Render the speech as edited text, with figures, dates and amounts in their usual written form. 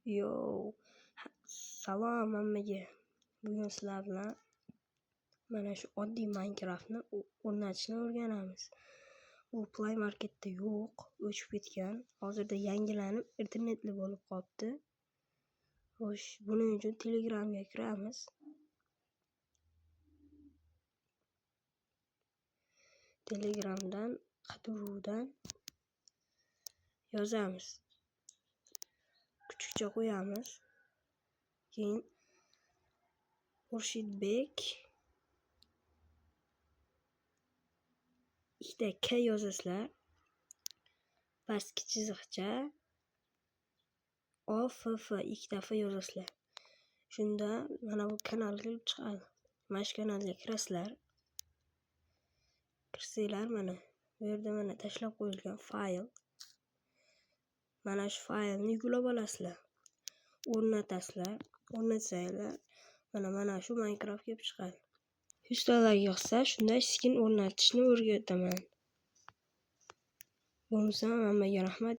Yo, salom hammaga. Bugun sizlar bilan mana shu oddiy Minecraftni o'rnatishni o'rganamiz. U Play Marketda yo'q, o'chib ketgan. Hozirda yangilanib, internetli bo'lib qolibdi. Xo'sh, buning uchun Telegramga kiramiz. Telegramdan qidiruvdan yozamiz. Kuchukcha qo'yamiz. Keyin Xurshidbek ikkita K yozasizlar. Pastki chiziqcha O F F ikkita F yozasizlar. Shunda mana bu kanal kelib chiqadi. Mana shu kanalga kirasizlar. Kirsanglar mana bu yerda mana tashlab qo'yilgan fayl. Mana shu faylni yuklab olasizlar. O'rnatasizlar. O'rnatsanglar mana shu Minecraft kelib chiqadi. 100 ta like yig'sa, shunda skin o'rnatishni o'rgataman. Bo'lmasam hammaga rahmat.